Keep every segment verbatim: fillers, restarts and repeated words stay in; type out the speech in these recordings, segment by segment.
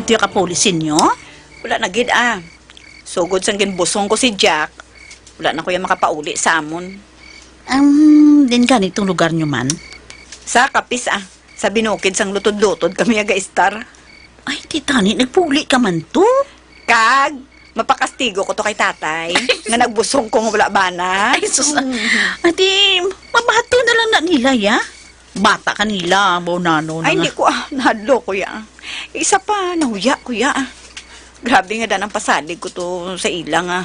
Ito yung kapulisin nyo? Wala na gid, ah. Sugod sang ginbusong ko si Jack, wala na ko ya makapauli sa amon. Um, din gani itong lugar nyo man? Sa Capiz, ah. Sa binukid sang lutod-lutod kami aga-estar. Ay, di tani, nagpuli ka man to? Kag, mapakastigo ko to kay tatay, nga nagbusong ko nga wala bana. Ay, sus, ah. Mm. Adi, mabato na lang na nila, ya? Bata ka nila, baw nano na Ay, nga. Hindi ko, ah, nahadlo ko, ya. Isa pa, nahuya ko, ya. Grabe nga dan ang pasalig ko to sa ila nga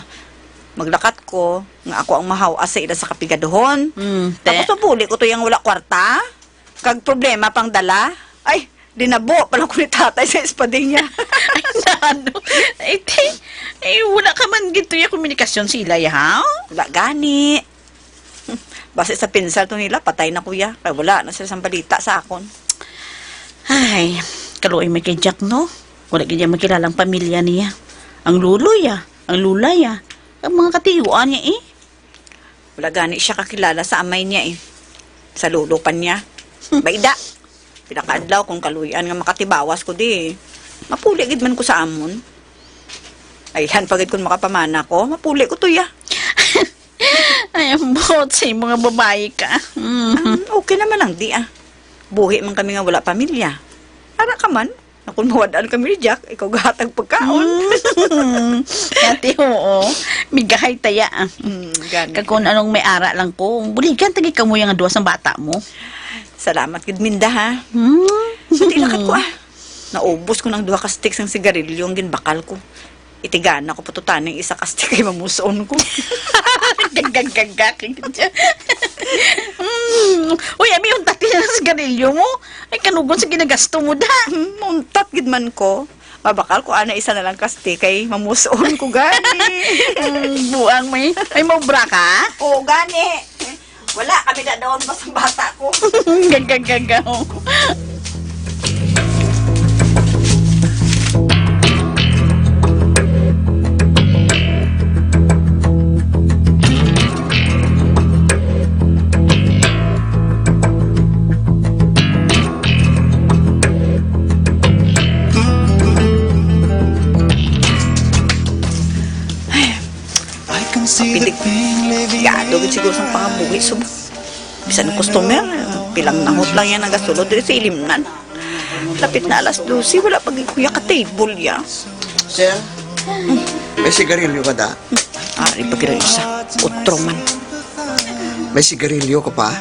maglakat ko, nga ako ang mahaw-as sa ila sa kapigaduhon. Mm, te. Tapos mapuli ko to yang wala kwarta. Kag problema pang dala. Ay, dinabo pa lang ko ni tatay sa espading niya. Ay, nano? Ay, te, eh, wala ka man gito yung komunikasyon sa ila, ya, ha? Wala gani. Basi sa pinsal to nila, patay na ko ya. Kay wala na sila sang balita sa akon. Ay, kaluoy may kay Jack, no? Wala gid niya makilala ang pamilya niya. Ang luloy, ah. Ang lulay, ah. Ang mga katiyuan niya, eh. Wala gani siya kakilala sa amay niya, eh. Sa lolo pa niya. Bayda. Pila ka adlaw kung kaluy-an nga makatibawas ko di. Mapuli gid man ko sa amon. Ayhan pa gid kung makapamana ko, mapuli ko to ya. Ay, ambot sa imo nga babayi ka. Mm. Um, okay naman lang di ah. Buhi man kami nga wala pamilya. Ara ka man, na kung mawad-an kami ni Jack, ikaw gahatag pagkaon. Mm. Dati, oo. Migahay taya. Mm, gani. Kag kung anong may ara lang ko, buligan tagi kamo yung duwa sang bata mo. Salamat gid, Minda, ha? Hmm. Pati lakat ko, ah. Naubos ko ng duha ka stick sang sigarilyo ang ginbakal ko. Itigana ko pa to taning isa ka stick kay mamuson ko. Gagagagag. Hmm. Uy, abi, untat na ang sigarilyo mo. Ay, kanugon sa ginagasto mo, da. Hmm, untat gid man ko. Mabakal ko ana isa na lang ka stick kay mamuson ko gani. Hmm, buang may, ay, maubra ka? Oo, gani. Wala kami na doon, basta bata ko. Gagagagaw. Ay, kapilig. Gado gid siguro sang pangabuhi, sub-, bisan ang customer, pilang nahot lang yan nagasulod diri sa ilimnan. Lapit na alas dose, wala pa gid kuya ka table ya. Sir, may sigarilyo ka da? Ari pa gid ang isa. Utro man. May sigarilyo ka pa?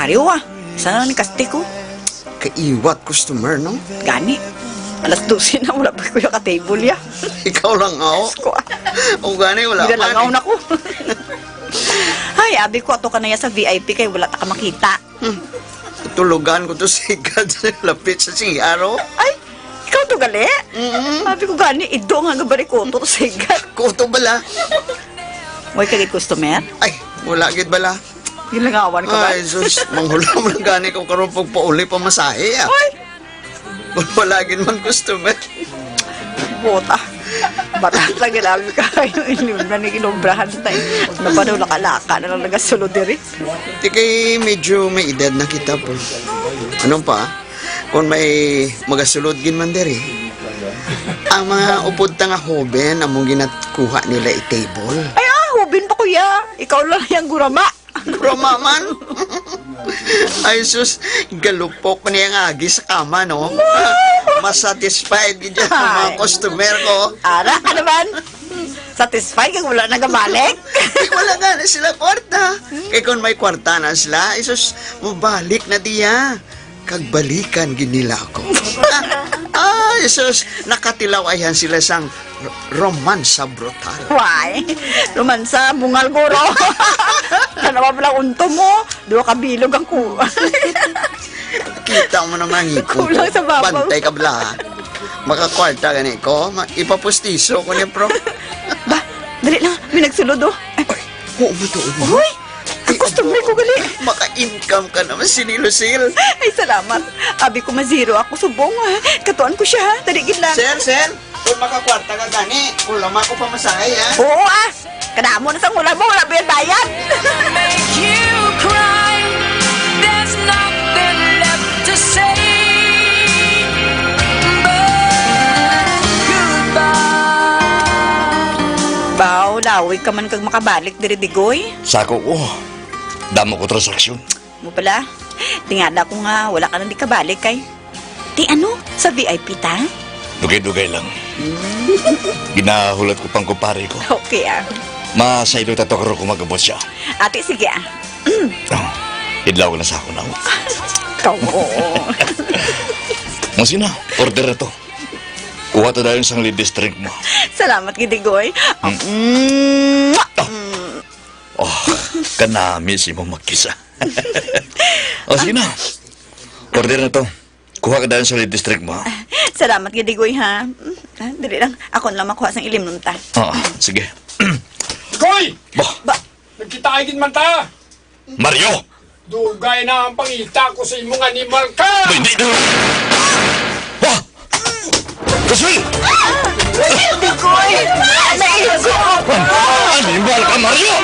Ari, wa. Isa na lang ni kaste ko. Kaiwat customer, no? Gani. Alas dose na, wala pa kuya ka table ya. Ikaw lang, aw. Diyos ko, ah. O gani, wala pa, Nilalangaw eh. Na ko. Ay, abi ko, ato ka na ya sa V I P kay wala ta ka makita. Hmm. Tulugan ko to sigad lapit sa C R, oh. Ay, ikaw to gali? Mm-mm. Abi ko gani, ido nga gabarikoto to sigad. Kuto bala. Mo'y kagid customer? Ay, wala gid bala. Gilangawan ka ba? Ay, sus, manghulam lang gani ko karon pagpauli pamasahe, ah. Oy! Wala gid man customer. Bota. Batas lang gid abi ka. Ilim na ni kinobrahan sa tayo. Napadaw laka-laka na lang nagasulod diri. Di kay medyo may edad na kita po. Anong pa? Kung may magasulod gid man diri. Ang mga upod ta nga hoben among ginakuha nila i-table. Ay, ah, hoben pa, kuya. Ikaw lang yang gurama. Gurama man. Ay, sus, galupok niya nga agi sa kama, no? Masatisfied gid ang mga Ay. Customer ko. Ara ka naman. Satisfied kag wala nagabalik? Ay, wala nga na sila kwarta. Kay kung may kwarta na sila, ay, sus, mubalik na diya. Kag balikan gid nila ako. Ah, Jesus, nakatilaw ayhan sila sang r-, romansa brutal. Why? Romansa, bungal guro. Ano ba pala unto mo? Duha ka bilog ang ku-, Kita mo naman ang ngipon ko. Kulang sa babaw. Bantay ka bala, ha? Makakwarta gani ko. Ma-, ipapustiso ko niya, bro. Ba, dali lang. May nagsulod, oh. Ay, oo, matuod mo. Hoy! Ang customer ko gali. Maka-income ka naman, sini Lucille. Ay, salamat. Abi ko ma-zero ako subong, ha. Katuan ko siya, ha. Dali gid lang. Sir, sir, kung makakwarta ka gani, ulama ko pamasahe, ha. Oo, ah. Kadamo na sang ulama mo, wala ba yan bayad? Make you cry. There's nothing left to say. But Lawig ka man kag makabalik diri, Digoy. Sako ko. Damo ko transaksyon. Mo pala, tingala ko nga wala ka nang di kabalik kay. Ti ano? Sa V I P ta? Dugay-dugay lang. Hmm. Ginahulat ko pang kumpare ko. Okay, ah. Masaylo ta to karon kung mag-abot siya. Ate, sige, ah. Oh, idlaw na sa ako na. Ikaw, oo. Masina, order na to. Kuha ta dayon sang ladies drink mo. Salamat, Gidigoy. Hmm. Mm. Ah. Mm. Oh, kanami si mo magkisa. O, sige na. Order na to. Kuha ka dayon sa ladies drink mo, ha? Salamat, Gidigoy, ha? Ah, dali lang. Ako na lang makuha sang ilimnon ta. Oo, sige. Koy! Ba? Ba? Nagkita gid man ta! Mario! Dugay na ang pangita ko sa imong animal ka! Ba, hindi na! Ba? Rosel! Digoy! Naigo! Animal ka, Mario!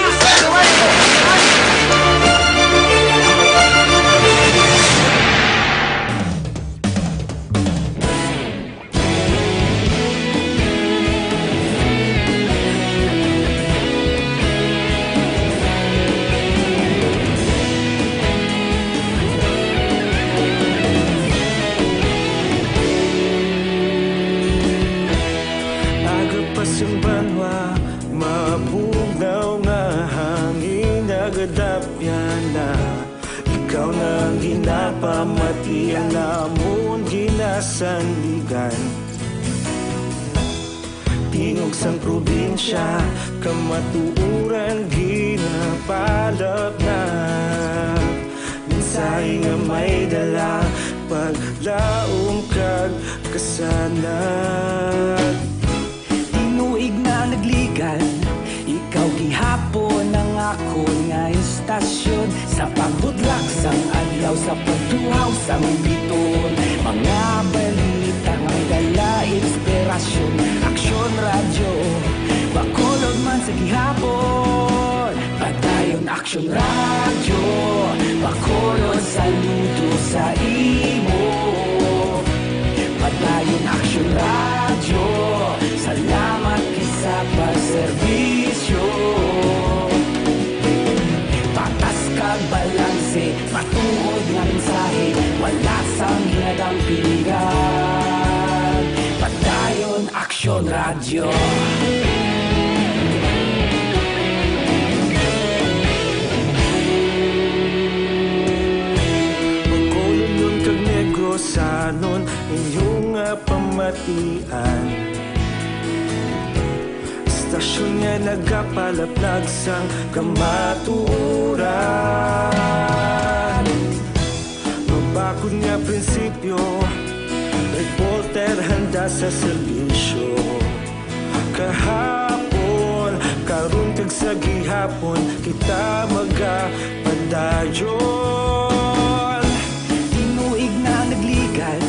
Aga pa sing banwa, mabugnaw nga hangin nagadapyan na. Ikaw na ang ginapamati, ang amon ginasandigan. Tingog sang probinsya, kamatuoran ginapalapnap. Mensahe nga may dala, paglaom kag kasanag. Tinuig na nagligan, ikaw gihapon ang akon nga istasyon. Sa pagbudlak sang adlaw, sa pagtuhaw sang bituon, mga balita nga may dala inspirasyon. Aksyon Radyo, Bacolod man sa gihapon. Padayon Aksyon Radyo, Bacolod, saludo sa imo. Padayon Aksyon Radyo, salamat gid sa pagserbisyo. Patas kag balanse, matuod nga mensahe, wala sang ginadampiligan. Padayon Aksyon Radyo. Bacolodnon kag Negrosanon, inyo nga pamatian. Istasyon nga nagapalaplag sang kamatuoran. Mabakod nga prinsipyo, reporter handa sa serbisyo. Kahapon, karon kag sa gihapon, kita magapadayon. Tinuig na nagligan,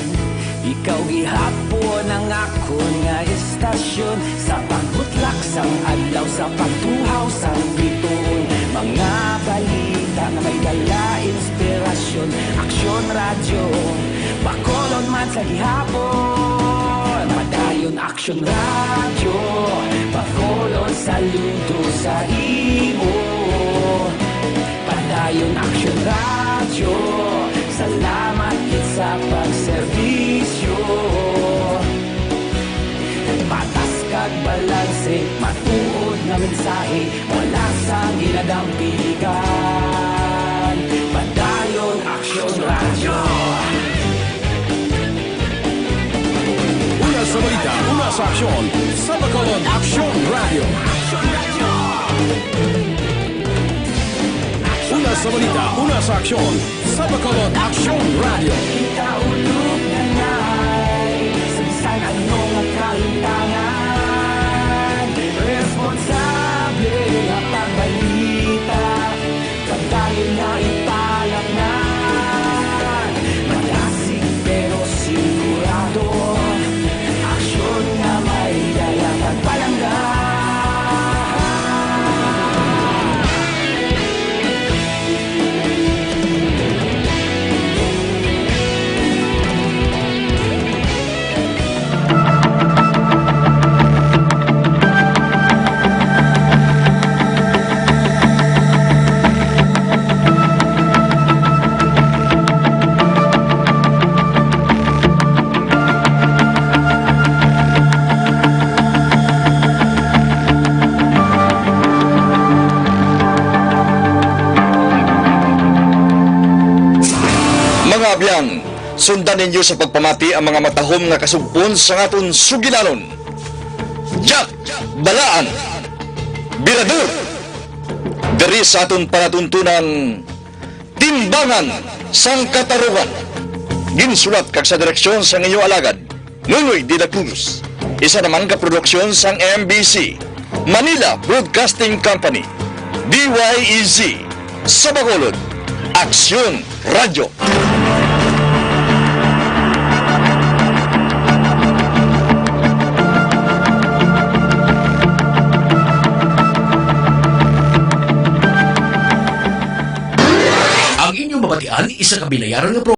ikaw gihapon ang akon nga istasyon. Sa pagbutlak sang adlaw, sa pagtuhaw sang bituon, mga balita nga may dala inspirasyon. Aksyon Radyo, Bacolod man sa gihapon. Padayon Aksyon Radyo, Bacolod, saludo sa imo. Padayon Aksyon Radyo, salamat gid sa pagserbisyo. Patas kag balanse, matuod nga mensahe, wala sang ginadampiligan. Padayon Aksyon Radyo. Una sa balita, una sa aksyon, sa Bacolod Aksyon Radyo. Una sa balita, una sa aksyon, sa Bacolod Aksyon Radyo. Kita ulog na nai, sa bisan ano nga kalimtangan, responsable nga pagbalita. Padayon na ipalapnan, madasig pero sigurado. Aksyon nga may dala kag palangga. Abyan, sundan ninyo sa pagpamati ang mga matahom nga kasugpon sang aton sugilanon. Jack Balaan, Birador, diri sa aton palatuntunan, Timbangan sang Katarungan. Ginsulat kag sa direksyon sang inyo alagad, Nonoy de la Cruz. Isa naman ka produksyon sang M B C, Manila Broadcasting Company, D Y E Z, sa Bacolod, Aksyon Radyo. Ang inyong mabatian, isa ka binayaran nga